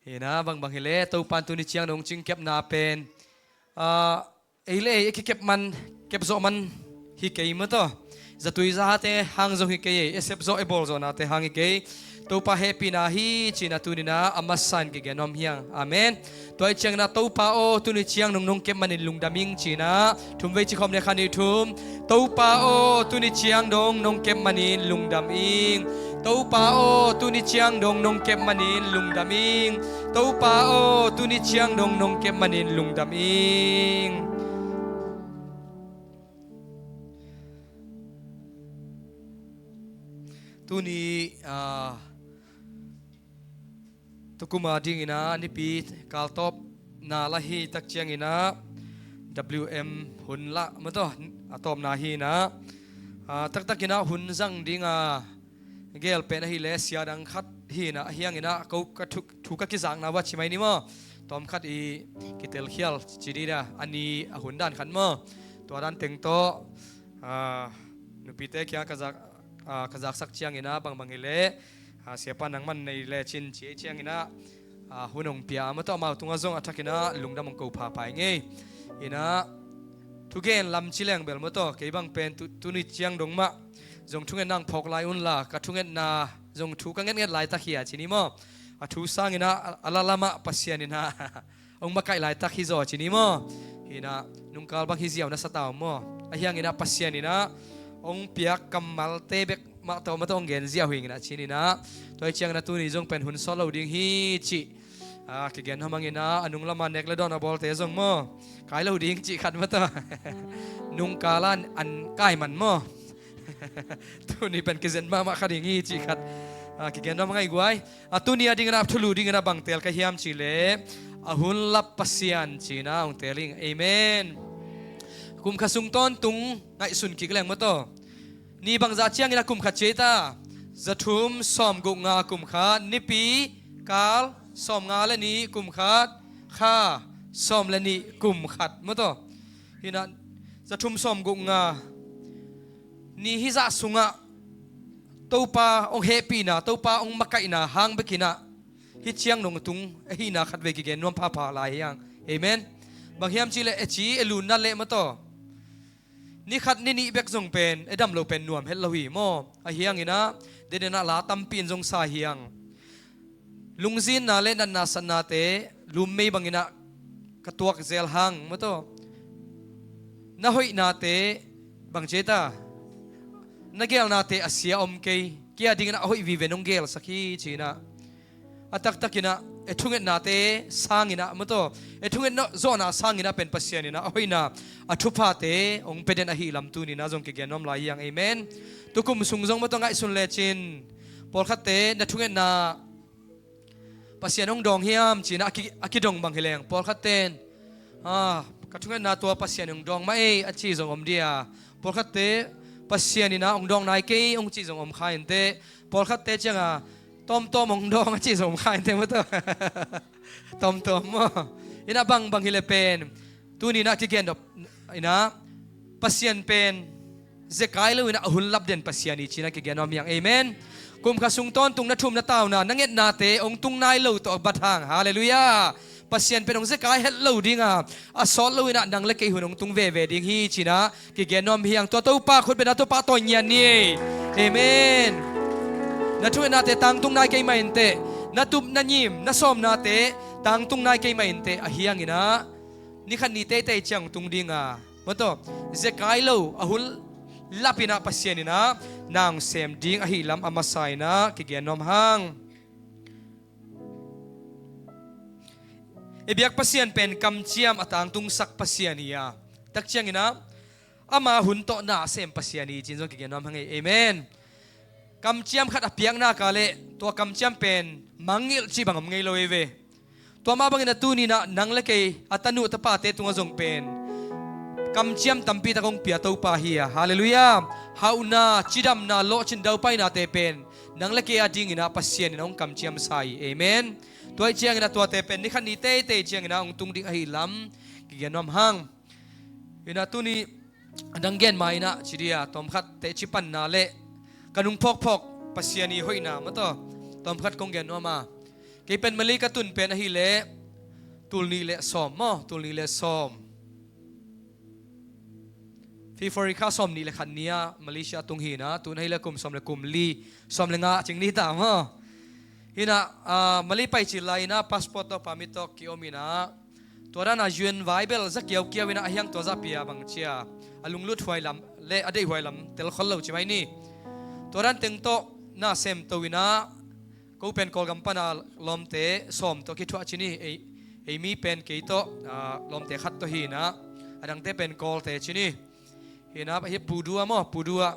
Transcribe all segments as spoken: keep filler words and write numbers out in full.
Hi na, bangbang hileh Topa in tuni ciang dong cingkepna pen, ah, ei le ei a kikep man, kep zawh man hi kei maw taw. Zatui zahate hang zong hi kei, ei a sep zawh, ei bawl zawhnate hang hi kei. Topa hehpihna hi ci-in ah tuni-in ah a masa in kigen nuam hi hang. Amen. Tua ahih ciangin ah Topa aw, tuni ciang dong nong kep manin lungdam ing ci-in ah thum vei ci khawm ni, khat, nih, thum. Topa aw, tuni ciang dong nong kep manin lungdam ing. Topa aw, tuni ciang dong nong kep manin lungdam ing. Topa aw, tuni ciang dong nong kep manin lungdam ing. Tuni, ah, tukum a dingin ah nipi kaltawpna la hi tak ciangin ah W M hun la maw taw, a tawpna hi-in ah, ah, taktakin ah hun zang ding a gel pen ahih leh sia dang khat hi-in ah, ahi hangin ah ko ka thu, thu ka kizakna uh a ci mai ni maw. Tawmkhat i kitelkhial ci ding a, a ni a hun dan khat maw. Tua dan teng tawh, ah, nupite kiang ka zak, ah, ka zaksak ciangin ah bangbang hileh, ah, siapa nangman nei lecin ci ahih ciangin ah, ah, hun hong pia maw taw, amau tungah zong a thakin ah lungdam hong ko phapha ing ei. Hi na, thugen lam ci leng bel maw taw, kei bang pen tu, tuni ciang dong mah zong thungetna hong phawk lai un la, ka thungetna zong thu ka ngetnget laitak hi a ci ni maw. A thu sangin ah a, a la lamah Pasian in ah hong makaih laitak hi zaw ci ni maw. Hi na, nungkal bang hi ziau na sa ta om maw. Ahi hangin ah Pasian in ah hong piak kammalte bek mah tawh maw taw hong gen ziau hi ing in ah ci-in ah. Tua ahih ciangin ah tuni zong pen hun sawt lo ding hi cih, ah, kigen nuam hang in ah, a nung lamah nek le dawn a bawlte zong maw, kai lo ding cih khat maw taw. Nungkal ah an kai man maw. Tuni pen kizen mahmah kha ding hi cih khat, ah, kigen nuam hang ei guai. A tuni a dingin ah thulu dingin ah bang teel ka hiam cih leh, a hun lap Pasian ci-in ah hong teel ing. Amen. Kum khat sung tawntung ngaihsun kik leng maw taw. Ni bangzah ciangin ah kum khat ci ei ta. Za thum sawm guk nga kum khat, nipi kal sawm nga le nih kum khat, kha sawm le nih kum khat maw taw. Hi na, za thum sawm guk nga ni hih zah sungah Topa hong hehpihna, Topa hong makaihna hang bekin ah hih ciang dong tung ahihna khatvei kigen nuam phapha lai hi hang. Amen. Bang hiam cih leh, e ci e lunna leh maw taw, ni khat ni nih bek zong pen e dam lo pen nuam het lo hi maw. Ahi hangin ah, den in ah la tampi in zong sa hi hang. Lungzinna le natna satnate lummei bangin ah ka tuak zel hang maw taw. Na hoihnate bang ci ei ta, na gelnate a sia om kei, kei a dingin ah a hoih vive nong gelsak hi ci-in ah. A taktakin ah e thungetnate sangin ah maw taw, e thunget zawhna sangin ah pen Pasian in ah a hoihna, a thuphate hong pia den ahih lam tuni-in ah zong kigen nuam lai hi hang. Amen. Tukum sung zong maw taw ngaihsun lecin, pawlkhatte na thungetna Pasian hong dawng hiam ci-in ah a ki, a kidong bang hi leng, pawlkhatte in, ah, ka thungetna tua Pasian hong dawng mah ei a ci zong om dia. Pawlkhatte, Pasian in ah hong dawng nai kei hong ci zong om kha inteh. Pawlkhatte ciang a, tawmtawm hong dawng a ci zong om kha inteh maw taw. Tawmtawm maw. Hi na, bangbang hileh pen, tuni-in ah kigen dop in ah, Pasian pen zekai lo-in ah a hun lap den Pasian hi ci-in ah kigen nuam hi hang. Amen. Kum khat sung tawntung na thumna tauna, na ngetnate hong tung nai lo tawh a bat hang. Halleluiah. Pasian pen hong zekai het lo ding a, a sawt lo-in ah nang le kei hun hong tung veve ding hi ci-in ah kigen nuam hi hang. Tua Topa khut beng a, Topa tawi ngiat ni. Amen. Na thungetnate tangtung nai kei mah inteh. Na tup, na ngim, na sawmnate tangtung nai kei mah inteh. Ahi hangin ah ni khat ni teitei ciang tung ding a, maw taw, zekai lo a hun lap-in ah Pasian in ah na hong sem ding ahih lam a masa-in ah kigen nuam hang. I biak Pasian pen kamciam a tangtungsak Pasian hi a, tak ciangin ah ama hun tawh na a sem Pasian hi ci-in zong kigen nuam hang ei. Amen. Kamciam khat a piak nak leh tua kamciam pen mangngilh cih bang om ngei lo hi ve. Tua mah bangin ah tuni-in ah nang le kei a tanu tapate tungah zong pen kamciam tampi tak hong pia Topa hi a. Halleluiah. Hauhna, cidamna, lawhcin daupainate pen nang le kei a dingin ah Pasian in ah hong kamciamsa hi. Amen. Tua ahih ciangin ah tuate pen ni khat ni teitei ciangin ah hong tung ding ahih lam kigen nuam hang. Hi na, tuni a dang gen ma-in ah ci ding a, tawmkhat teci panna le ka nung phawkphawk Pasian i hoihna maw taw, tawmkhat kong gen nuam a. Kei pen Malay ka tun pen ahileh tul nih le sawm maw, tul nih le sawm. February kha sawm nih le khat ni-a Malaysia tung hi-in ah, tun ahileh kum sawm le kum li, sawm le nga cing ni ta maw. Hi-in ah, ah, Malay pai cil lai-in ah passport tawh permit tawh ki-om in ah, tua dan a U N vai bel za kiaukiau in ah, a hiang tua zahpi-a bangci-a a lunglut huai lam le a deih huai lam tel khol lo ci mai ni. Tua dan teng tawh na semto in ah, ko pen Kawlgam pan a lawmte sawm tawh kithuah ci ni. Ei, ei mi pen kei tawh, ah, lawmte khat tawh hi-in ah, a dangte pen Kawlte ci ni. Hi-in ah, hi Pu Dua maw, Pu Dua,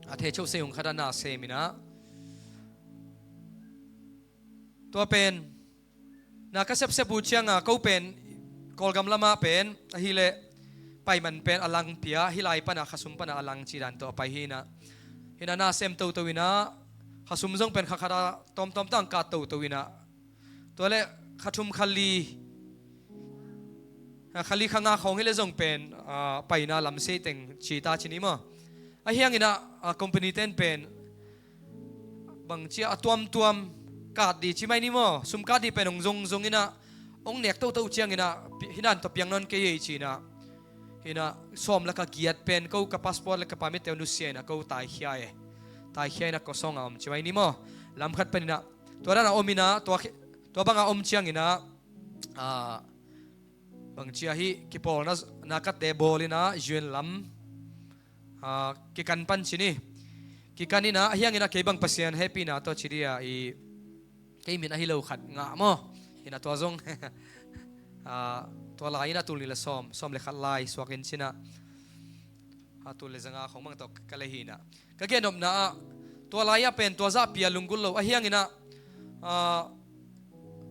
a thei chauh sei hong khat a na sem in ah, tua pen na ka sepsep uh ciang a, ko pen Kawlgam lam ah pen ahileh paiman pen a lang pia, hih lai pan a, khasum pan a a lang cih dan tawh a pai hi-in ah. Hi-in ah na sem toto in ah, khasum zong pen kha khat a tawmtawm tang kat toto in ah, tua leh kha thum kha li, ah, kha li kha nga khawng hileh zong pen, ah, paina lam sei teng ci ta ci ni maw. A hiang in ah, ah, company ten pen bangci-a a tuamtuam kat ding ci mai ni maw, sum kat ding pen hong zongzong in ah, hong nek toto ciang in ah, pi-, hi-in ah tawh piang nawn kei ei ci-in ah. Hi-in ah sawm le kha giat pen ko ka passport le ka permit-te nusia in ah ko taikhia e. Taikhia in ah kawsawng a om ci mai ni maw. Lam khat pan in ah tua dan a om in ah, tua khi-, tua bang a om ciang in ah, ah, bangci-a hih kipawlna, na katte bawl in ah U N lam, ah, kikan pan ci ni. Kikan in ah, a hiang in ah kei bang Pasian hehpihna tawh ci ding a, i, kei min ahi lo khat ngah maw. Hi-in ah tua zong, ah, tua lai-in ah tul nih le sawm, sawm le khat lai suak in ci-in ah, ah, tul le za nga khawng bang tawh ka lei hi-in ah. Ka gennopna ah, tua lai-ah pen tua zahpi-a lunggulh lo, a hiang in ah, ah,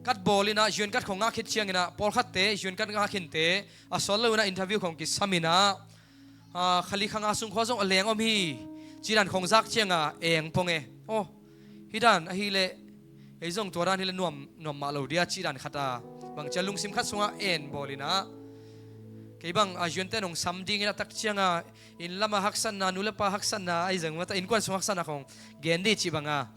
kat bawl in ah U N kat khawng ngah khit ciang in ah, pawlkhatte U N kat ngah khinte a sawt lo in ah interview khawng kisam in ah, ah, kha li kha nga sung khawng zong a leng om hi, cih dan khawng zak ciang a eng pong e. Aw, hih dan ahileh ei zong tua dan hileh nuam, nuam mah lo dia cih dan khat a, bangci-a lungsim khat sungah en bawl in ah, kei bang, ah, U N ten hong sam ding in ah, tak ciang a inn lam a haksatna, nu le pa haksatna, ahi zong mah ta innkuan sung haksatna khawng gen ding cih bang a,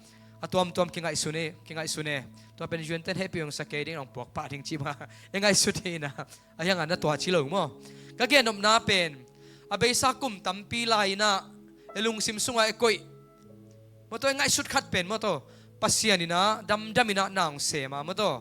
a tuamtuam kingaihsun e, kingaihsun e. Tua pen U N ten hehpih hong sa kei ding, hong puak pah ding cih bang a, e ngaihsut hi-in ah, a hiang a na tua ci lo maw. Ka gennopna pen, a beisa kum tampi lai-in ah, e lungsim sungah e koih, maw tua, e ngaihsut khat pen maw tua, Pasian in ah damdam in ah na hong sem a maw tua.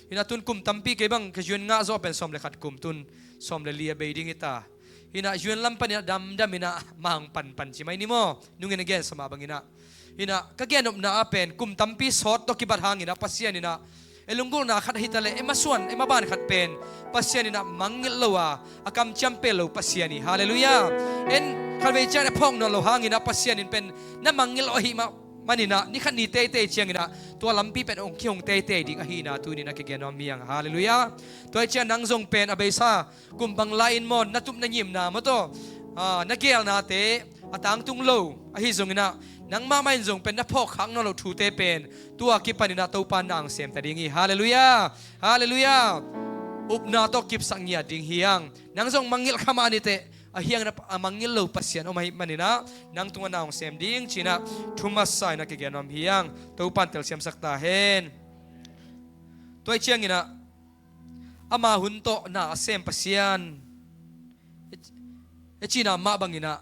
Hi-in ah tun kum tampi, kei bang ka U N ngah zawh pen sawm le khat kum, tun sawm le li a bei ding hi ta. Hi-in ah U N lam pan in ah damdam in ah ma hong panpan ci mai ni maw. Nung in a gensa mah bang in ah. Hi-in ah ka gennopna ah pen kum tampi sawt tawh kibat hang in ah Pasian in ah, e lunggulhna khat hi ta leh, e masuan, e maban khat pen Pasian in ah mangngilh lo a, a kamciam pelh lo Pasian hi. Halleluiah. En khatvei ciang e phawk nawn lo hang in ah Pasian in pen na mangngilh lo ahih mah, man in ah ni khat ni teitei ciang in ah tua lampi pen hong kihong teitei ding ahihna tuni-in ah kigen nuam hi hang. Halleluiah. Tua ahih ciang nang zong pen a beisa kum bang lai-in maw, na tup na ngimna maw tua, ah, na geelnate a tangtung lo ahi zong in ah, nang mahmah in zong pen na phawk khak nawn loh thute pen tua kipan in ah Topa na hong sem ta ding hi. Halleluiah. Halleluiah. Upna tawh kipsak ngiat ding hi hang. Nang zong mangngilh kha mah ni teh, a hiang in ah a mangngilh lo Pasian om ahih man in ah, nang tungah na hong sem ding ci-in ah thu masa in ah kigen nuam hi hang. Topa in telsiamsak ta hen. Tua ahih ciang in ah, ama hun tawh na a sem Pasian, e, e cihna mah bang in ah,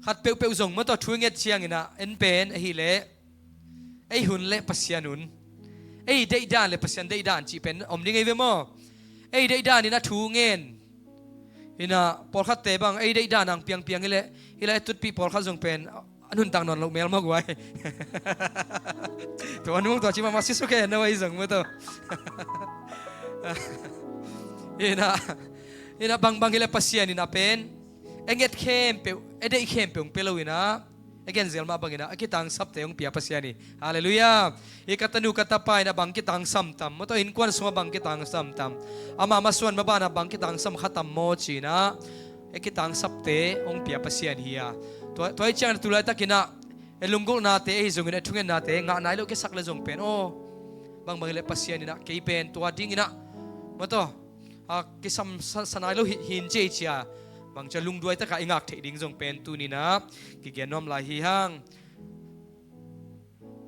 khat peuhpeuh zong maw tua thu i nget ciang in ah, en pen ahileh ei hun le Pasian hun, ei deihdan le Pasian deihdan cih pen om ding ei ve maw. Ei deihdan in ah thu ngen in ah, pawlkhatte bang ei deihdan hong piangpiang hileh, hileh e tutpih pawlkhat zong pen a nuntak nawn loh mel mawk uh ai. Tua nung tua ci mahmah sisuk hen na vai zong maw tua. Hi-in ah, hi-in ah bangbang hileh Pasian in ah pen e nget khempeuh, e deih khempeuh hong pia lo in ah, e gen zel mah bang in ah, a kitangsapte hong pia Pasian hi. Halleluiah. Hi ka tanu ka tapa in ah bang kitangsam tam maw tua, innkuan sungah bang kitangsam tam, ama masuan maban ah bang kitangsam kha tam maw ci-in ah, e kitangsapte hong pia Pasian hi a. Tua, tua ahih ciang tu laitakin ah e lunggulhnate ahi zongin, e thungennate ngah nai loh kisak leh zong pen, aw, bangbang hileh Pasian in ah kei pen tua dingin ah maw tua, a kisam sa, sa nai lo hi, hi in ci ei ci a, bangci-a lungduai takin i ngak theih ding zong pen tuni-in ah kigen nuam lai hi hang.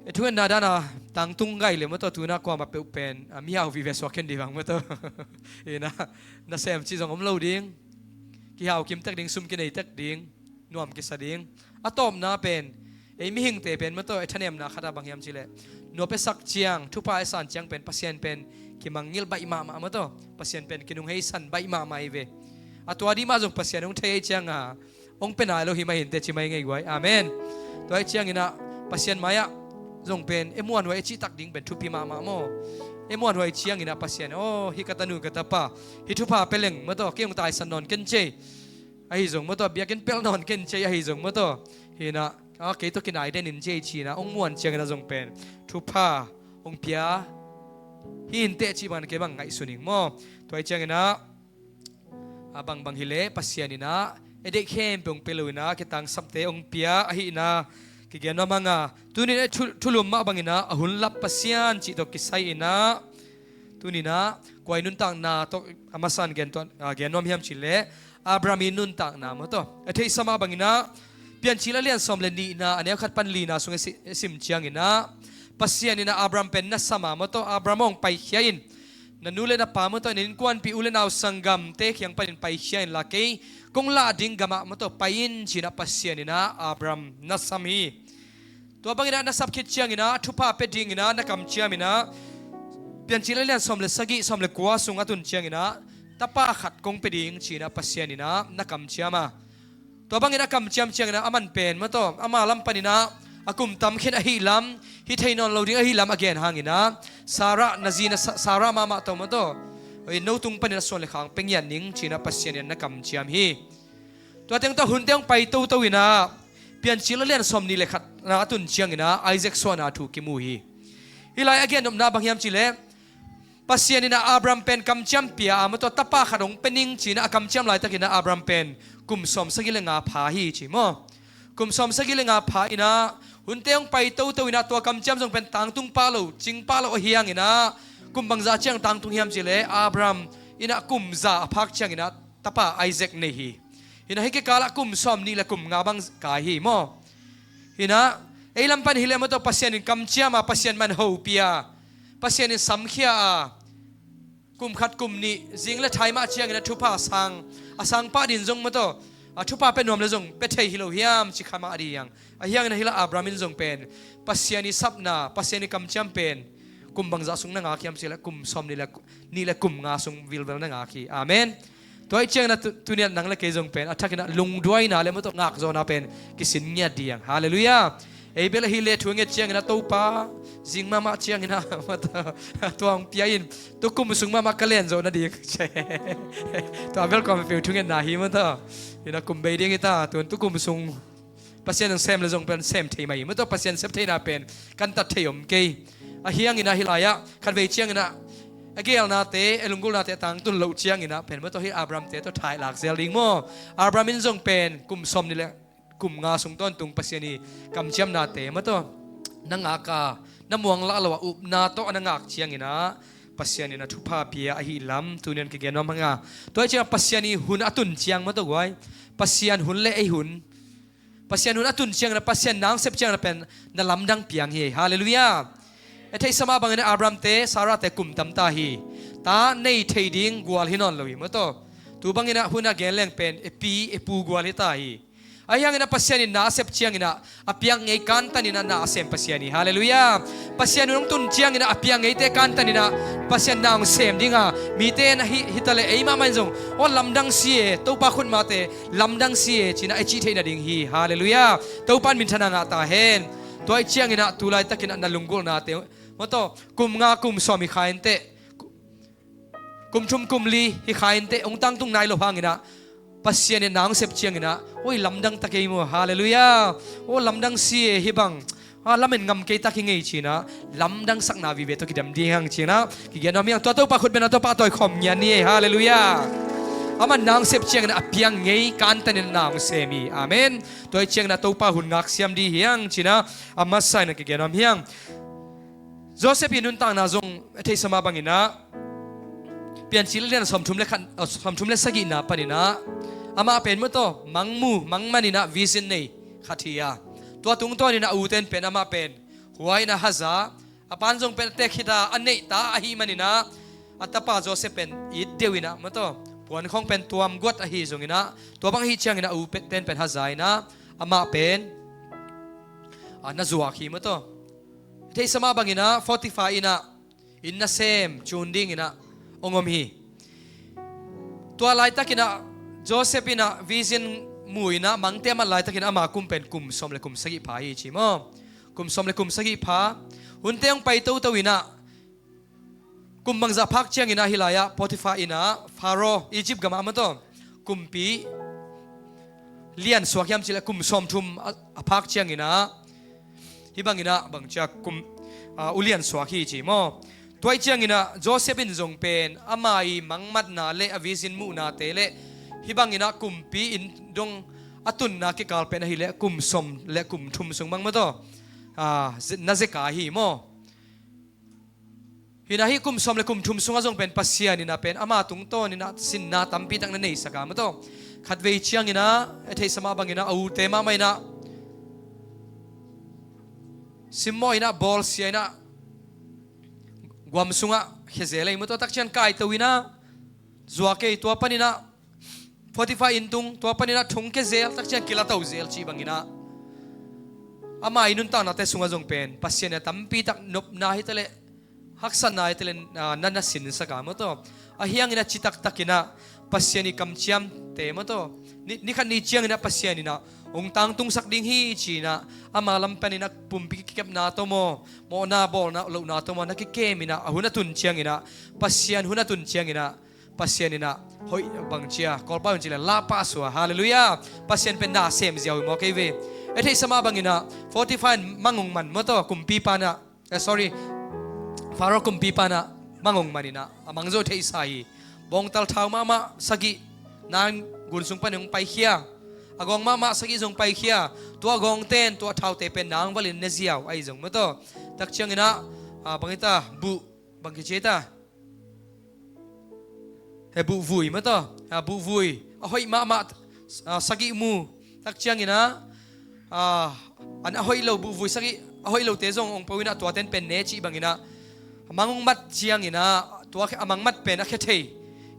E thungetna dana tangtung gai le maw taw, tuna kuamah peuh pen a mihau vive suak khen dih bang maw taw. Ina nasem cih zong om lo ding. Kihau kim tek ding, sum kinei tek ding, nuam kisa ding. A tawpna pen ei mihingte pen maw taw, e thanemna khat a bang hiam cileh, nua pesak ciang, thupha e san ciang pen Pasian pen kimangngilh baih mahmah maw taw. Pasian pen kinungheisan baih mahmah hi ve. A tua dih mah zong Pasian hong thei ei cianga hong pe nai lo hi mah hinte ci mai ngei guai. Amen. Tua hi cianginah Pasian mai-ah zong pen e muanhuai e cihtak ding pen thupi mahmah maw. E muanhuai cianginah Pasian, aw, hi ka tanu ka tapa, hi thupha pe leng maw taw, kei hong taisan nawn ken cei. Ahi zong maw taw, biakinn pelh nawn ken cei ahi zong maw taw. Hinah, a, kei tawh kinai denin cei cinah hong muan cianginah zong pen thupha hong pia hi inteh cih bangin kei bang ngaihsun ing maw. Tua hi cianginah a bangbang hileh Pasian inah e deih khempeuh hong pia lo inah kitangsapte hong pia ahihna kigen nuam hanga. Tunin e thu-, thulum mah banginah a hun lap Pasian cih tawh kisai inah tuninah kuai nuntakna tawh a masan gen tuan, a, gen nuam hiam cileh Abraham i nuntakna maw taw. A theihsa mah banginah Piancil a lian sawm le nihna a neu khat pan lina sung e si-, e sim cianginah Pasian inah Abraham pen na sama maw taw, Abraham hong paikhia in, na nu le na pa maw taw, na innkuanpih u le nau sanggamte kiang panin paikhia inla kei kong lah ding gamah maw taw pai in cinah Pasian inah Abraham na sam hi. Tua banginah na sap khit cianginah thupha pe dinginah na kamciam inah Piancil a lian sawm le sagih, sawm le kua sung a tun cianginah tapa khat kong pe ding cinah Pasian inah na kamciam a. Tua bangin a kamciam ciangin ah, a man pen maw taw, ama lam panin ah a kum tam khin ahih lam, hi thei nawn lo ding ahih lam a gen hangin ah, Sarah na zi na Sa-, Sarah mahmah tawh maw taw, oi, no tung panin a suan le khang pia ngiat ning ci-in ah Pasian in na kamciam hi. Tua teng tawh hunte hong pai toto in ah, Piancil a lian sawm nih le khat na a tun ciangin ah Isaac suahna thu kimu hi. Hih lai a gennopna bang hiam cih leh, Pasian in ah Abraham pen kamciam pia a maw taw, tapa khat hong pia ning ci-in ah a kamciam laitakin ah Abraham pen kum sawm sagih le nga pha hi ci maw. Kum sawm sagih le nga pha in ah, hunte hong pai toto in ah tua kamciam zong pen tangtung pah lo, cing pah lo ahih hangin ah, kum bangzah ciang tangtung hiam cih leh Abraham in ah kum za a phak ciangin ah tapa Isaac nei hi. Hi in ah hih kikal ah kum sawm nih le kum nga bang kai hi maw. Hi in ah ei lam pan hi leh maw taw, Pasian in kamciam a, Pasian man hopih a, Pasian in samkhia a, kum khat kum nih zing le thai mah ciangin a thupha sang, a sang pah ding zong maw taw, a thupha pia nuam le zong pia thei hi lo hiam ci kha mah ding hi hang. Ahih hangin ah hih lai Abraham in zong pen Pasian i sapna, Pasian i kamciam pen kum bangzah sung na ngak hiam cih leh kum sawm nih le, nih le kum nga sung vilvel na ngak hi. Amen. Tua ahih ciangin ah tu, tuni-in nang le kei zong pen a thakin ah lungduaina le maw taw ngakzawhna pen kisin ngiat ding hi hang. Halleluiah. Ei bel ahih leh thu nget ciangin ah Topa, zing mahmah ciangin ah maw taw, tua hong pia in, tu kum sung mahmah ka len zawh nading. Tua bel kawm peuh thungetna hi maw taw. Hi in ah kum bei ding hi ta, tu, tu kum sung Pasian in sem le zong pen sem thei mah hi maw taw, Pasian sep theihna pen kantat thei om kei. Ahih hangin ah hih lai ah khatvei ciangin ah a geelnate, a lunggulhnate tangtun loh ciangin ah pen maw taw, hih Abraham-te tawh thaih lak zel ding maw. Abraham in zong pen kum sawm nih le kum nga sung tawntung Pasian i kamciamnate maw taw, na ngak a, na muang lah lo a upna tawh a na ngak ciangin ah Pasian in a thupha pia ahih lam tuni-in kigen nuam hang a. Tua ahih ciangin Pasian i hun a tun ciang maw taw guai, Pasian hun le ei hun, Pasian hun a tun ciangin ah, Pasian na hong sep ciangin ah pen na lamdang piang hi. Halleluiah. E theihsa mah bangin ah Abraham-te, Sarah-te kum tam ta hi. Ta nei thei ding gual hi nawn lo hi maw taw. Tu bangin ah hun a gen leng pen e pi e pu gual hi ta hi. Ahih hangin ah Pasian in na a sep ciangin ah a piang ngei kantan in ah na a sem Pasian hi. Halleluiah. Pasian hun hong tun ciangin ah a piang ngeite kantan in ah Pasian na hong sem ding a, mite in ah hi, hi ta leh ei mahmah in zong, aw, lamdang si e, Topa khut mate lamdang si e ci-in ah i cih theih nading hi. Halleluiah. Topa in minthanna ngah ta hen. Tua ahih ciangin ah tu laitakin ah na lunggulhnate maw taw, kum nga kum sawm hi kha inteh, kum thum kum li hi kha inteh, hong tangtung nai lo hangin ah Pasian in na hong sep ciangin ah, oi, lamdang ta kei maw. Halleluiah. Aw, lamdang si e, hih bang a lamen ngam kei tak hi ngei ci-in ah lamdangsakna vive tawh kidam ding hi hang ci-in ah kigen nuam hi hang. Tua Topa khut beng a, Topa tawi khawm ngiat ni ei. Halleluiah. Aman na hong sep ciangin ah a piang ngei kantan in na hong sem hi. Amen. Tua ahih ciangin ah Topa hun ngak siam ding hi hang ci-in ah a masa in ah kigen nuam hi hang. Joseph i nuntakna zong a theihsa mah bangin ah, Piancil a lian sawmthum le khat, ah, sawmthum le sagihna panin ah amah pen maw taw, mangmu, mangman in ah vision nei khat hi a, tua tungtawn in ah a ute in pen amah pen Huai in ah haza, a pan zong pen a tek khit a, a neihta ahih manin ah a tapa Joseph pen it deuh in ah, maw taw, puankhawng pen tuam guat ahi zongin ah, tua bang ahih ciangin ah a u pen, ten pen haza in ah amah pen, a, na zuak hi, maw taw. Theihsa mah bangin ah Potifar in ah inn nasem cun dingin ah hong om hi. Tua laitakin ah Joseph in ah vision mu in ah mangte a mat laitakin ama kum pen kum sawm le kum sagih pha hi ci maw. Kum sawm le kum sagih pha. Hunte hong pai toto in ah kum bangzah phak ciangin ah hih lai-ah Potifar in ah Pharaoh, Egypt gamah, maw taw, kumpi lian suak hiam cih leh kum sawmthum a, a phak ciangin ah, hih bangin ah bangci a kum, a, ulian suak hi ci maw. Tua ahih ciangin ah Joseph in zong pen ama i mangmatna le a vision muhnate le hih bangin ah kumpi inn dong a tunna kikal pen ahih leh kum sawm le kum thum sung bang, maw taw, a, na zeka hi maw. Hi in ah hih kum sawm le kum thum sungah zong pen Pasian in ah pen ama tungtawn in ah sinna tampi tak na neisak a, maw taw. Khatvei ciangin ah, a theihsa mah bangin ah, a ute mahmah in ah simmawh in ah, bawlsia in ah, guam sungah khia zel ei, maw taw. Tak ciang kaito in ah zuak ei, tua panin ah Potifar inn tung, tua panin ah thong kia zel, tak ciang kila to zel cih bangin ah ama i nuntaknate sungah zong pen Pasian in ah tampi tak nopna hi ta leh, haksatna hi ta leh, a, na, na sinsak a, maw taw. Ahi hangin ah citak takin ah Pasian i kamciamte, maw taw, ni, ni khat ni ciangin ah Pasian in ah hong tangtungsak ding hi ci-in ah ama lam panin ah pumpi kikepna tawh maw, mawhna bawlna lohna tawh maw, na kikem in ah, a hun a tun ciangin ah, Pasian hun a tun ciangin ah, Pasian in ah hoih bangci a, Kawlpau in cih leh lah pahsuah. Halleluiah. Pasian pen na sem ziau hi maw, kei ve. A theihsa mah bangin ah Potifar in mang hong man, maw taw, kumpipa in ah, eh, sorry, Pharaoh kumpipa in ah mang hong man in ah, a mang zo theihsa hi. Bawngtal thau mahmah sagih nang gun sung panin hong paikhia. A gawng mahmah sagih zong paikhia. Tua a gawngte in tua thaute pen nang valin ne ziau ahi zong, maw taw. Tak ciangin ah, a, bang hi ta, buh, bang kici ta, he buhvui, maw taw, a, buhvui a hoih mahmah, a, sagih mu. Tak ciangin ah, a, an a hoih lo buhvui sagih, a hoih lote zong hong pau in ah tuate in pen ne cih bangin ah a mang hong mat ciangin ah, tua a mang mat pen a khia thei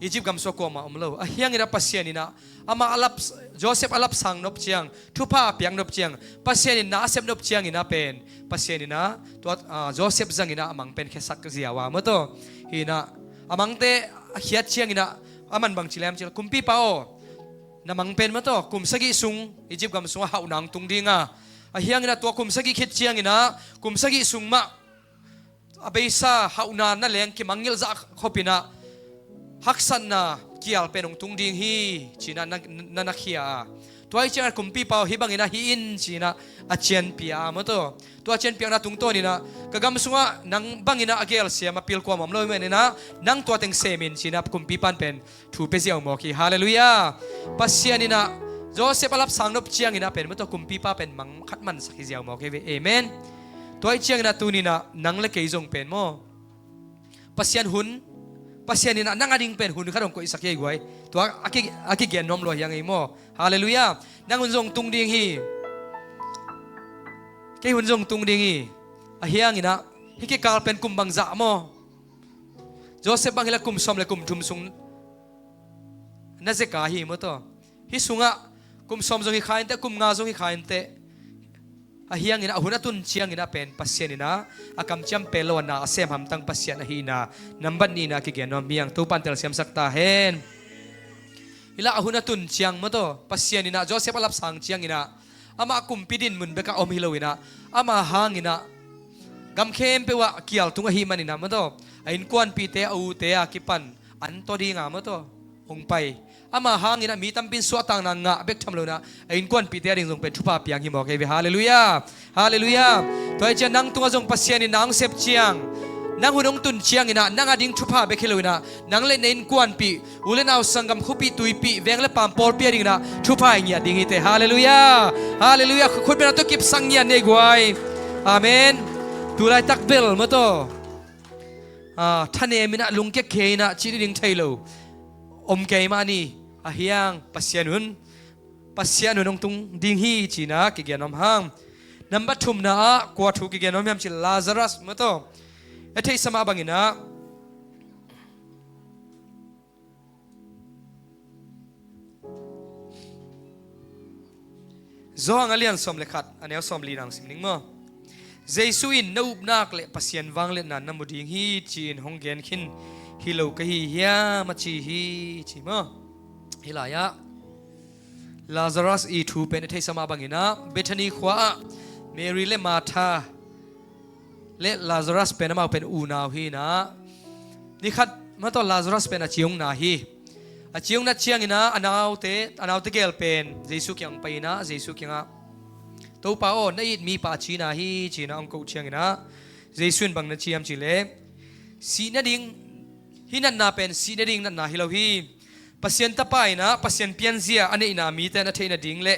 Egypt gam sungah kuamah om lo. Ahi hangin ah Pasian in ah amah a lap, Joseph a lapsang nop ciang, thupha a piak nop ciang, Pasian in na a sep nop ciangin ah pen Pasian in ah tua, a, Joseph zangin ah a mang pen khiasak ziau a, maw taw. Hi in ah a mangte a khiat ciangin ah aman bangci leh hiam cih leh, kumpipa aw, na mang pen, maw taw, kum sagih sung Egypt gam sungah hauhna hong tung ding a, ahi hangin ah tua kum sagih khit ciangin ah kum sagih sung mah a beisa hauhna na leng kimangngilh zah khop in ah haksatna kial pen hong tung ding hi ci-in ah na, na, na khia a. Tua ahih ciangin ah kumpipa aw, hih bangin ah hih in ci-in ah a cianpih a, maw taw. Tua a cianpiakna tungtawn in ah ka gam sungah nang bangin ah a gelsiam a pil kuamah om lo ahih manin ah nang tua teng sem in ci-in ah kumpipa in pen thu pia ziau mawk hi. Halleluiah. Pasian in ah Joseph a lapsang nop ciangin ah pen, maw taw, kumpipa pen mang khat mansak hi ziau mawk hi ve. Amen. Tua ahih ciangin ah tuni-in ah nang le kei zong pen maw, Pasian hun, Pasian in ah nang a ding pen hun khat hong koihsak hi ei guai. Tua a ki, a kigen nuam lua hi hang ei maw. Halleluiah. Nang hun zong tung ding hi. Kei hun zong tung ding hi. Ahi hangin ah hih kikal pen kum bangzah maw, Joseph bang hi leh kum sawm le kum thum sung na zeka hi, maw taw. Hih sungah kum sawm zong hi kha inteh, kum nga zong hi kha inteh. Ahi hangin ah a hun a tun ciangin ah pen Pasian in ah a kamciam pelh lo a na a sem hamtang Pasian ahihna nambat nihna kigen nuam hi hang. Topa in telsiamsak ta hen. Hih lai-ah a hun a tun ciang, maw taw, Pasian in ah Joseph a lapsang ciangin ah amah kumpi dinmun bekah om hi lo in ah, amah hangin ah gam khempeuh ah kial tung ahih manin ah, maw taw, a innkuanpihte, a ute a kipan an taw ding a, maw taw, hong pai. Amah hangin ah mi tampi in suahtakna ngah bek tham lo in ah, a innkuanpihte a ding zong pen thupha piang hi mawk hi ve. Halleluiah. Halleluiah. Tua ahih ciang nang tungah zong Pasian in na hong sep ciang, nang hun hong tun ciangin ah nang a ding thupha bek hi lo in ah, nang le na innkuanpih, u le nau, sanggam, khuapih, tuipih, veng le paam pawlpi a dingin ah thupha i ngiat ding hi teh. Halleluiah. Halleluiah. Khut beng a tawh kipsak ngiat ni ei guai. Amen. Tulaitak bel, maw taw, a, thanem in ah, lungkia khia in ah, cih ding thei lo om kei mah ni. Ahi hang Pasian hun, Pasian hun hong tung ding hi ci-in ah kigen nuam hang. Nambat thumna ah kua thu kigen nuam hiam cih leh Lazarus, maw taw. I theihsa mah bangin ah Johan a lian sawm le khat, a neu sawm li nang sim ning maw. Jesu in na upnak le Pasian vangliatna na mu ding hi ci-in hong gen khin hi lo ka hi hiam a ci hi ci maw. Hih lai-ah Lazarus i thu pen i theihsa mah bangin ah Bethany khua ah Mary le Martha le Lazarus pen amau pen unau hi inah, ni khat mah tawh Lazarus pen a ciungna hi. A ciungna ciangin ah a naute, a naute gel pen Jesu kiang pai inah Jesu kiangah, "Topa aw, na it mipa a cina hi," ci inah hong koh ciangin ah Jesu in bang na ci hiam cih leh, "Sih nading, hih natna pen sih nading natna hi lo hi. Pasian Tapa inah Pasian pianzia a neihna mite na theih nading le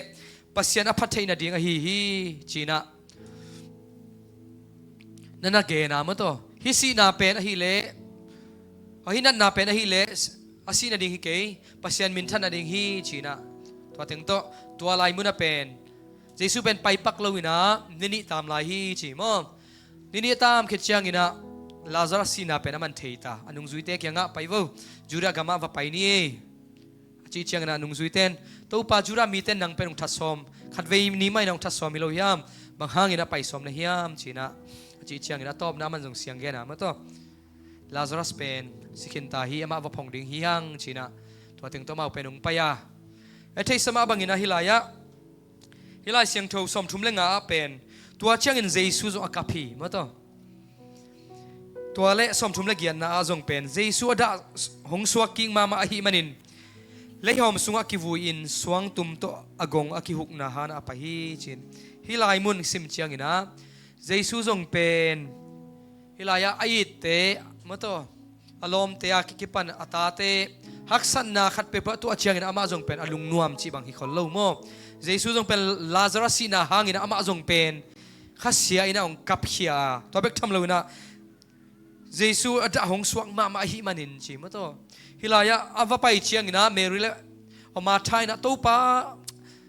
Pasian a phat theih nading ahi hi," ci inah na na gen a, maw taw. Hih sihna pen ahih leh, hih natna pen ahih leh a sih nading hi kei, Pasian minthan nading hi ci inah. Tua teng tawh tua lai munah pen Jesu pen paipak lo inah ni nih tam lai hi ci maw. Ni nih a tam khit ciangin ah Lazarus sihna pen aman thei ta, a nungzuite kiangah, "Pai vo, Judah gamah va pai ni ei," a cih ciangin ah a nungzuite in, "Topa, Judah mite in nang pen hong that sawm, khatvei ni mah in hong that sawm hi lo hiam? Bang hangin a pai sawm na hiam?" ci inah a cih ciangin a tawpna aman zong siang gen a, maw taw. "Lazarus pen si khin ta hi, amah va phong ding hi hang," ci inah tua teng tawh amau pen hong pai a. I theihsa mah bangin ah hih lai-ah, hih Lai Siangtho sawmthum le nga ah pen tua ciangin Jesu zong a kap hi, maw taw. Tua le sawmthum le giatna ah zong pen Jesu a dah hong suak kik mahmah ahih manin leihawm sungah kivui-in suangtum tawh a gong a kihukna hanah a pai hi ci-in hih lai mun sim ciangin ah Jesu zong pen hih lai-ah a itte, maw taw, a lawmte a kipan a tate haksatna khat peuhpeuh a tuah ciangin amah zong pen a lungnuam cih bang hi khol lo maw. Jesu zong pen Lazarus sihna hangin amah zong pen khasia inah hong kapkhia a, tua bek tham lo inah Jesu a dah hong suak mahmah ahih manin ci, maw taw. Hih lai-ah a va pai ciangin ah Mary le Martha inah, "Topa,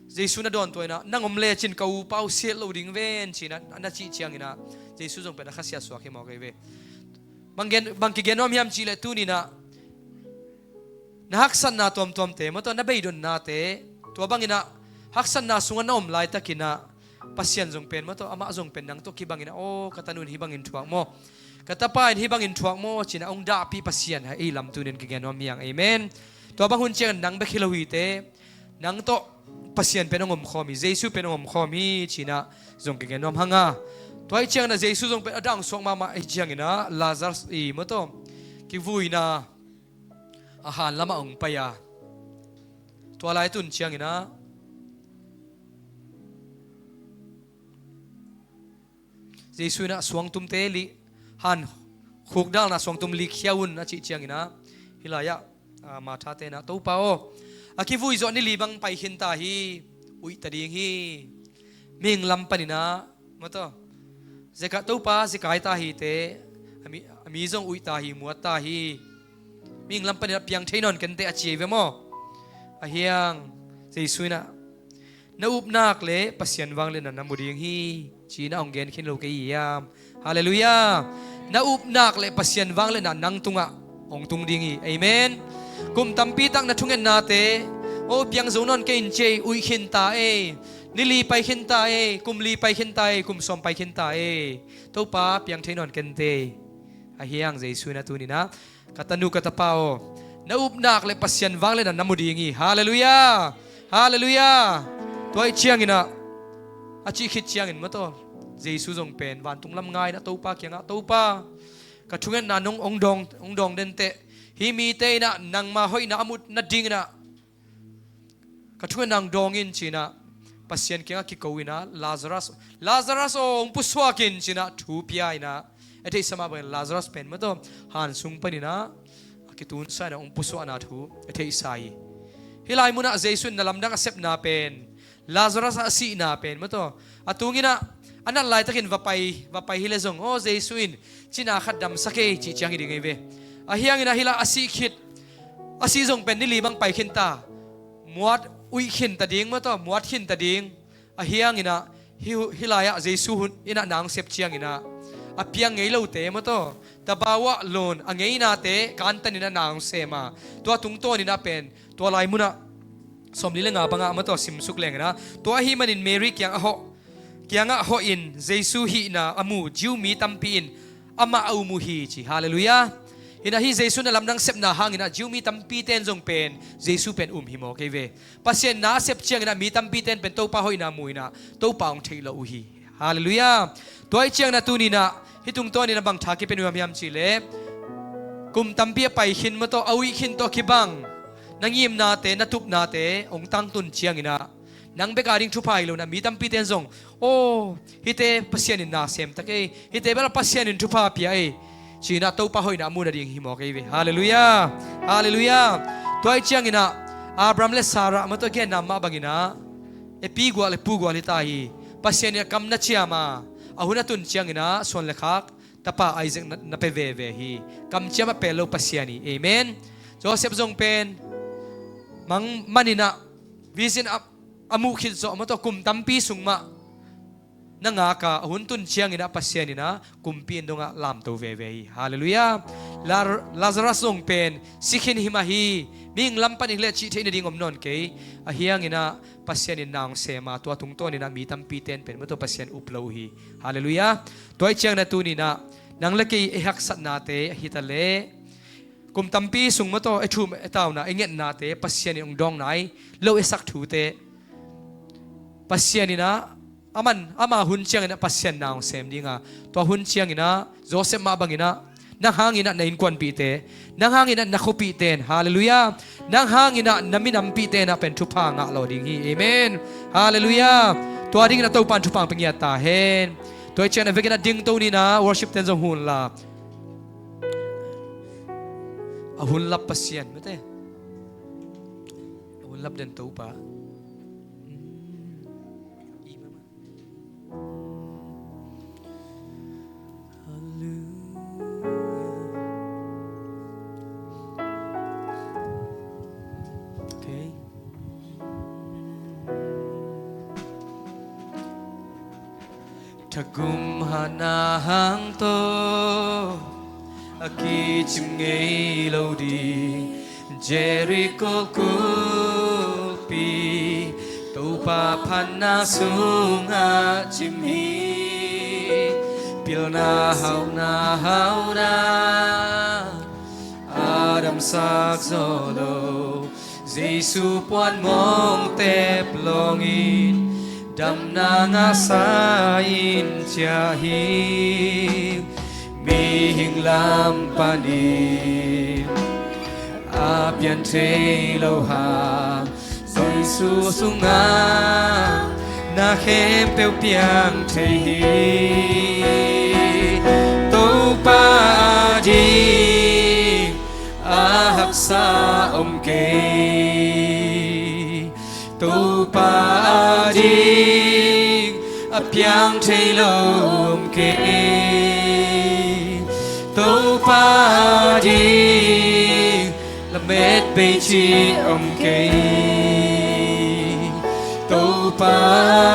Jesu na dawn tua inah nang om lecin ka upa uh siat lo ding ven," ci inah na cih ciangin ah Jesu zong pen a khasia suak hi mawk ei ve. Bang gen, bang kigen nuam hiam cih leh tuni inah na haksatna tuamtuamte, maw taw, na beidonnate, tua bangin ah haksatna sungah na om laitakin ah Pasian zong pen, maw taw, amah zong pen nang tawh kibangin ah, "Aw, ka tanu in hih bangin thuak maw, ka tapa in hih bangin thuak maw," ci inah hong dahpih Pasian hi lam tuni in kigen nuam hi hang. Amen. Tua bang hun ciangin nang bek hi lo hi teh, nang tawh Pasian pen hong omkhawm hi, Jesu pen hong omkhawm hi ci inah zong kigen nuam hang a. Tua ahih ciangin ah Jesu zong pen a dah hong suak mahmah ahih ciangin ah Lazarus i, maw taw, kivuina a han lamah hong pai a, tua lai tun ciangin ah Jesu inah suangtumte li, han khukdalna suangtum li khia un a cih ciangin ah hih lai-ah, ah, Martha te inah, "Topa aw, a kivui zawh ni li bang pai khin ta hi, uih ta ding hi. Mihing lam panin ah, maw taw, zeka, Topa, zekai ta hi teh, a mi, a mi zong uih ta hi, muat ta hi. Mihing lam panin ah piang thei nawn ken teh," a ci ei ve maw. Ahi hang Jesu inah, "Na upnak le Pasian vangliatna na mu ding hi," ci inah hong gen khin lo kei hiam? Halleluiah. Na upnak le Pasian vangliatna nang tungah hong tung ding hi. Amen. Kum tampi tak na thungennate, "Aw, piang zo nawn kei in," ci ei, uih khin ta ei. Ni li pai khin ta ei, kum li pai khin ta ei, kum sawm pai khin ta ei. "Topa, piang thei nawn ken teh." Ahi hang Jesu inah tuni inah, "Ka tanu, ka tapa aw, na upnak le Pasian vangliatna na mu ding hi." Halleluiah. Halleluiah. Tua ahih ciangin ah, a cih khit ciangin, maw taw, Jesu zong pen vantung lam ngai inah Topa kiangah, "Topa, ka thungetna nong hong dawng, hong dawng den teh, hih mite inah nangma hoihna a muh nadingin ah ka thungetna hong dawng in," ci inah Pasian kiangah kiko inah, "Lazarus, Lazarus aw, hong pusuak in," ci inah thu pia inah, i theihsa mah bangin Lazarus pen, maw taw, han sung panin ah a kitunsa inah hong pusuahna thu i theihsa hi. Hih lai munah Jesu in na lamdang a sepna pen, Lazarus a sihna pen, maw taw, a tung inah a nat laitakin va pai, va pai hi leh zong, "Aw, Jesu in cina khat damsak ei," cih ciang hi ding ei ve. Ahi hangin ah hih lai a sih khit, a sih zong pen ni li bang pai khin ta, muat, uih khin ta ding, maw taw, muat khin ta ding. Ahi hangin ah Hih, hih lai-ah Jesu hun inah na hong sep cianginah a piang ngei lote mataw, tabau ah lawn a ngeinate kantaninah na hong sem a, tua tungtawninah pen tua lai munah sawmli le nga bangah mataw simsuk lenginah, tua ahih manin Mary kiangah hawh, kiangah hawhin Jesu hihna a mu Jew mi tampi in amah a um uh hi ci. Halleluiah. Inah hih Jesu na lamdang sepna hanginah Jew mi tampite in zong pen Jesu pen um hi maw kei ve. Pasian na a sep cianginah mi tampite in pen Topa hoihna mu inah Topa hong theih lo uh hi. Halleluiah. Tua ih cianginah tuninah hih tungtawninah bang tha kipen uh hiam hiam cihleh, kum tampi a pai khin mataw, a uih khin tawh kibang na ngimnate, na tupnate hong tangtun cianginah nang bek a ding thupha hi lo inah mi tampite in zong, aw, hihte Pasian in na sem ta kei, hihte bel Pasian in thupha pia ei, ci-inah Topa hoihna a mu nading hi maw kei ve. Halleluiah. Halleluiah. Tua ih cianginah Abraham le Sarah mataw genna mah banginah, e, pi gual e pu gual hi ta hi. Pasian in a kam na ciam a, a hun a tun cianginah suan le khak tapa Isaac na, na pe veve hi. Kamciam a pel lo Pasian hi. Amen. Joseph zong pen mang maninah vision a, a muh khit zawh mataw kum tampi sung mah na ngak a, a hun tun cianginah Pasian inah kumpi in dongah lamto veve hi. Halleluiah. Lar-, Lazarus zong pen si khin hi mah hi. Mihing lam pan hi leh cih theih nading om nawn kei. Ahi hanginah Pasian in na hong sem a, tua tungtawninah mi tampite in pen mataw Pasian up lo uh hi. Halleluiah. Tua ih cianginah tuninah nang le kei i haksatnate ahi ta leh, kum tampi sung mataw i thum i tauna i ngetnate Pasian in hong dawng nai lo i sak thute, Pasian inah aman ama hun cianginah Pasian na hong sem dinga, tua hun cianginah Joseph mah banginah nang hanginah na innkuanpihte, nang hanginah na khuapihte in, halleluiah, nang hanginah na minampihte inah pen thupha ngah lawh ding hi. Amen. Halleluiah. Tua dinginah Topa in thupha hong pia ngiat ta hen. Tua ih cianginah vekin a dingto ninah worship ten zong hun la. A hun lap Pasian mate. A hun lap den Topa. Thagum Hannah hang tawh a kicim ngei lo ding Jericho kulpi, Topa phatna sungah cim hi. Pilna hauna hauna a damsak zawh lo, Jesu puan mawng tep lawngin damna ngahsa in ciah hi. Mihing lam panin a pian thei lo hang, Jesu sungah na khempeuh piang thei hi. Topa ading a haksa om kei. Topa ading a piang thei lo om kei. Topa ading lamet bei ci om kei. Topa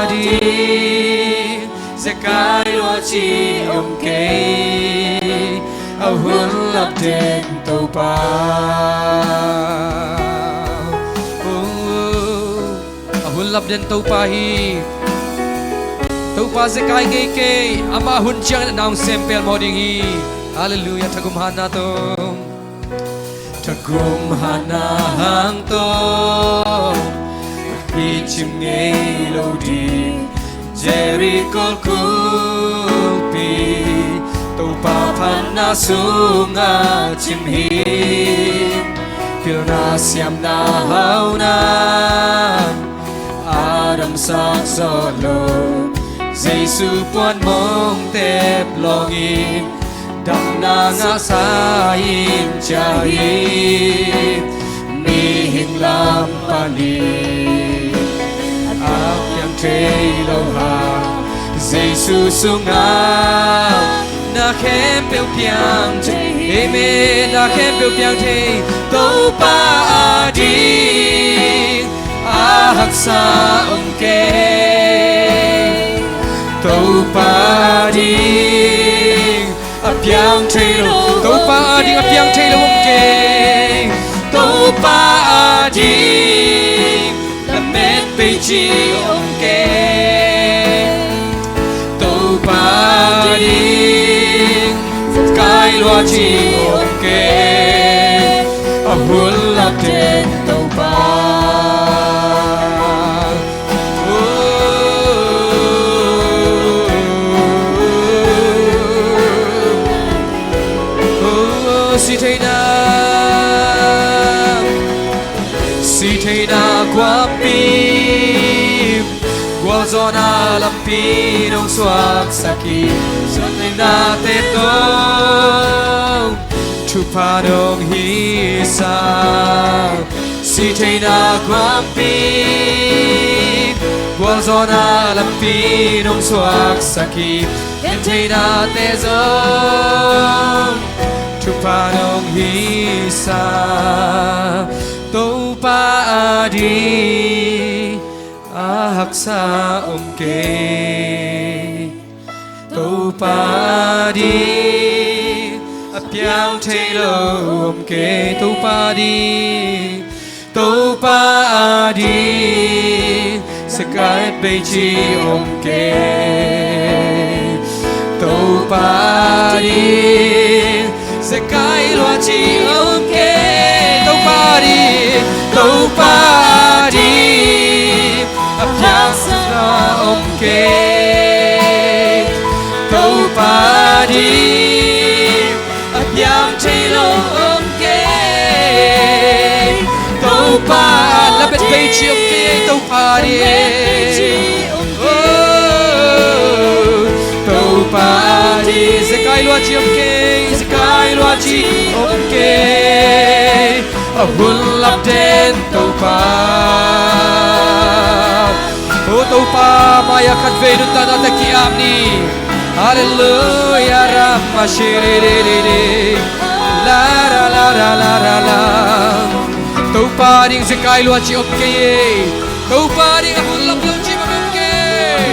ading zekai lua ci om kei. A hun lap den Topa. Oh, a hun lap den Topa hi. Topa zekai ngei kei. Amah hun ciang na hong sem pelmawh ding hi. Halleluiah. Thagum Hannah tawh, thagum Hannah hang tawh a kicim ngei lo ding Jericho kulpi, Topa phatna sungah cim hi. Pilna siamna hauna a damsak zawh lo, Jesu puan mawng tep lawngin damna ngahsa in ciah hi. Mihing lam panin a piang thei lo hang, Jesu sungah na khempeuh piang thei. Amen. Na khempeuh piang thei. Topa ading a haksa om kei. Topa ading a piang thei lo, Topa ading a piang thei lo om kei. Topa ading lamet bei ci om kei. Topa ading zekai lua ci om kei. A hun lap den Topa. Sitheina, sitheina guapi, gualzawhna lampi nong suaksak hi. Suantheina te tawh thupha nong hisa. Sitheina guapi, gualzawhna lampi nong suaksak hi. Gentheina te zong thupha nong hisa. Topa ading a haksa om kei. Topa ading a piang thei lo om kei. Topa ading, Topa ading zekai bei ci om kei. Topa ading zekai lua ci om kei. Topa ading, Topa ading a piang sa om kei. Topa ading a piang thei lo om kei. Topa lamet bei ci om kei. Topa ading, oh, Topa ading zekai lua ci om kei. Zekai lua ci om kei. A hun lap den Topa. O Topa mai-ah khatvei nuntakna te ki-ap ni. Halleluia. Rama shirerere. La ra la ra la ra la. Topa ading zekai lua ci om kei. Topa ading a hun lap lo ci bang om kei.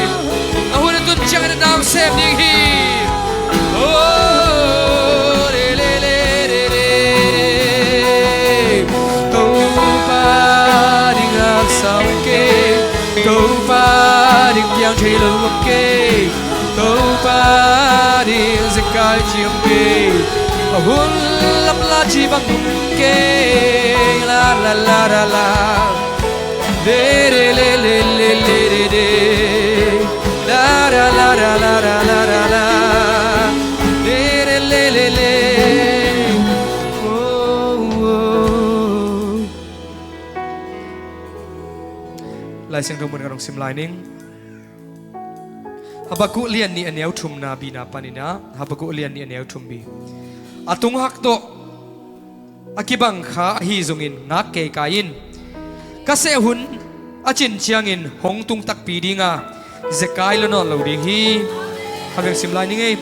A hun a tun ciangin a na sem ding hi. Oh, le, le, le, le, le. Topa ading a haksa om kei. Topa ading piang thei lo om kei. Topa ading zekai ci om kei. A hun lap la ci bang om kei. La, la, la, la, la. De, de, le, le, le, le, de, de. La, ra, la, ra, la, ra, la, ra, la. De, de, le, le, le. Oh, oh. Lai Siangtho mun khat hong sim lai ning. Habakkuk lian nih a neu thumna bina panin ah, Habakkuk lian nih a neu thum bi. A tunghak tawh a kibang kha ahi zongin ngak keikai in. Ka seh hun a cin ciangin hong tung takpi ding a, zekai lua nawn lo ding hi. Kha veng sim lai ning ei.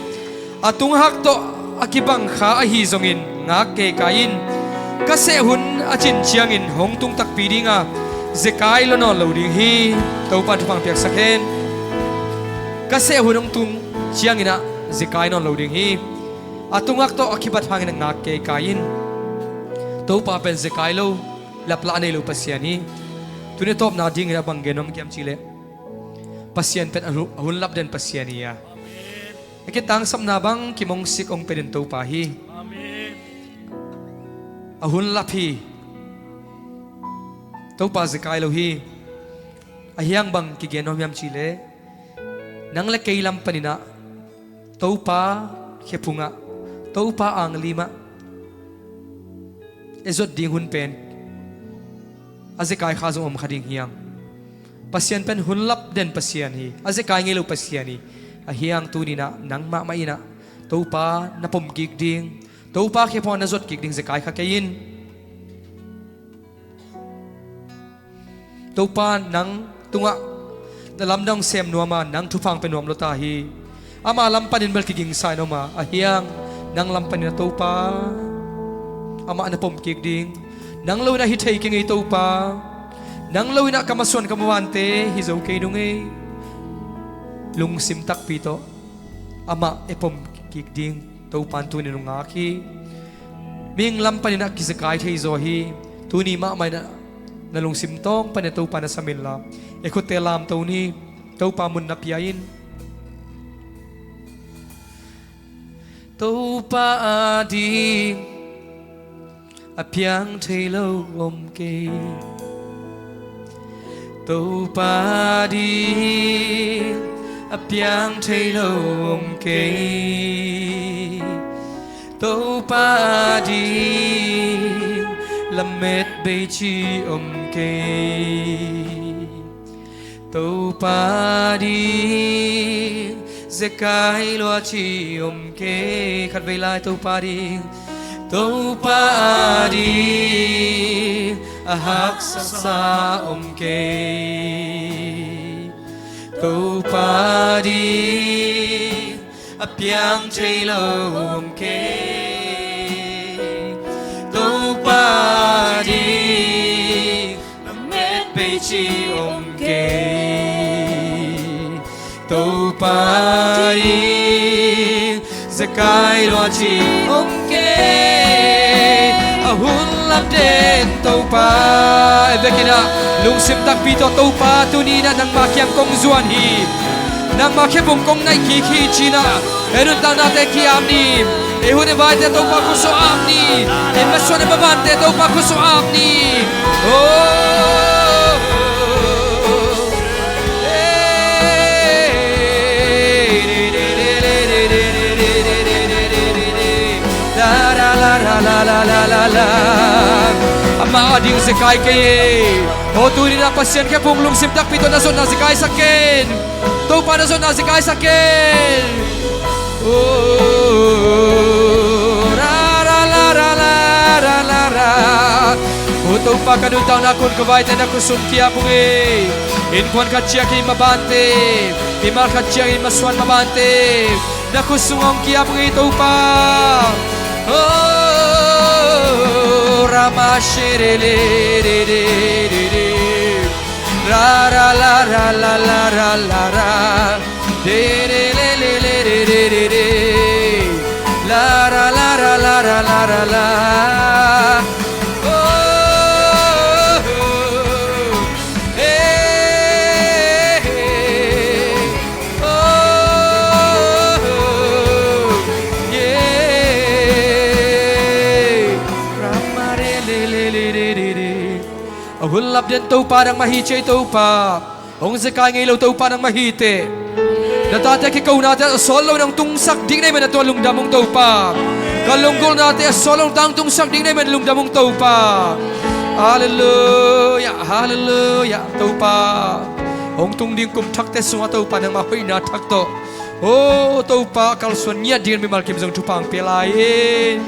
A tunghak tawh a kibang kha ahi zongin ngak keikai in. Ka seh hun a cin ciangin hong tung takpi ding a, zekai lua nawn lo ding hi. Topa in thupha piaksak hen. Ka seh hun hong tung ciangin ah zekai nawn lo ding hi. A tunghak tawh a kibat hangin a ngak keikai in. Topa pen zekai lo, laplah nei lo Pasian hi. Tuni tawpna dingin a bang gen nuam hiam cih leh, Pasian pen a hu-, a hun lap den Pasian hi a. A kitangsapna bang kimawngsik hong pia den Topa hi. A hun lap hi. Topa zekai lo hi. A hiang bang kigen nuam hiam cih leh, nang le kei lam panin ah Topa khephung ah, Topa anglim ah i zuat ding hun pen a zekai kha zong om kha ding hi hang. Pasian pen hun lap den Pasian hi. A zekai ngei lo Pasian hi. A hiang tuni-in ah nangmah mah in ah Topa na pom kik ding, Topa khephung ah na zuat kik ding zekai kha kei in. Topa nang tungah na lamdang sem nuam a, nang thupha pia nuam lo ta hi. Ama lam panin bel kigingsa in om a, a hiang nang lam panin a Topa amah na pom kik ding. Nang lo-in ah hi thei kei ngei Topa. Nang lo-in ah ka masuan ka mavante hi zo kei ding ei. lungsim takpi tawh amah epom kik ding Topa'n tuni-in hong ngak hi. Mihing lam panin ah kizakai thei zaw hi. Tuni mahmah in ah na lungsim tawng panin ah Topa na sam inla, e khutte lamto ni. Topa mun na pia in. Topa ading a piang thei lo om kei. Topa ading a piang thei lo om kei. Topa ading lamet bei ci om kei. Topa ading zekai lua ci om kei. Khatvei lai. Topa ading, Topa ading a haksa om kei. Topa ading a piang thei lo om kei. Topa ading lamet bei ci om kei. Topa ading zekai lua ci om kei. A hun lam den Topa. E vekin ah lungsim takpi tawh Topa tuni-in ah nangma kiang kong zuan hi. Nangma khephung kong naih kik hi ci-in ah e nuntaknate ki-ap ni. E hun e vaite Topa khuasuah ap ni. E masuan e mabante Topa khuasuah ap ni. Oh. Amah ading zekai kei e. Oh, tuni-in ah Pasian khephung lungsim takpi tawh na zawhna zekaisak ken. Topa na zawhna zekaisak ken. Oh, ra, ra, la, ra, la, ra, la, ra. Oh, Topa ka nuntakna kun ka vaite na khutsung ki-ap ung ei. Innkuan khat ciangin mabante, mimal khat ciangin masuan mabante na khutsung hong ki-ap ung ei Topa. Oh, ra, ma, she, re, le, re, re, re, re. Ra, ra, la, ra, la, la, ra, la, ra. De, re, le, le, le, re, re, re, re. La, ra, la, ra, la, ra, la, ra, la. Oh, oh, eh, eh. Oh, oh, yeah. Ra, ma, re, le, le, le, re, re, re. A hun lam den Topa nangmah hi ci ei Topa. Hong zekai ngei lo Topa nangmah hi teh. Na tate kikonate a sawt lo nang tungsak ding na hih manin ah tua lungdam ung Topa. Ka lunggulhnate a sawt lo nang tungsak ding na hih manin lungdam ung Topa. Halleluiah, halleluiah Topa. Hong tung ding kum thakte sungah Topa nangmah hoihna thak tawh, oh Topa, kalsuan ngiat dingin mimal kim zong thupha hong pia lai in.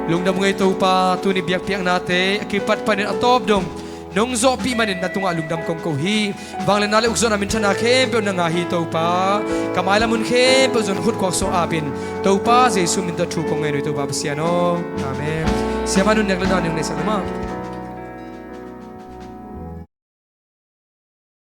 Lungdam ung ei Topa, tuni biakpiaknate a kipat panin a tawp dong nong zawhpih manin na tungah lungdam kong ko hi. Vangliatna le ukzawhna minthana khempeuh na ngah hi Topa. Ka mailam hun khempeuh zong khutkuak sungah apin Topa Jesu min tawh thu kong ngen uh hi Topa Pasian aw. Amen. Siapa nun nek le dan ning nei sak le mah.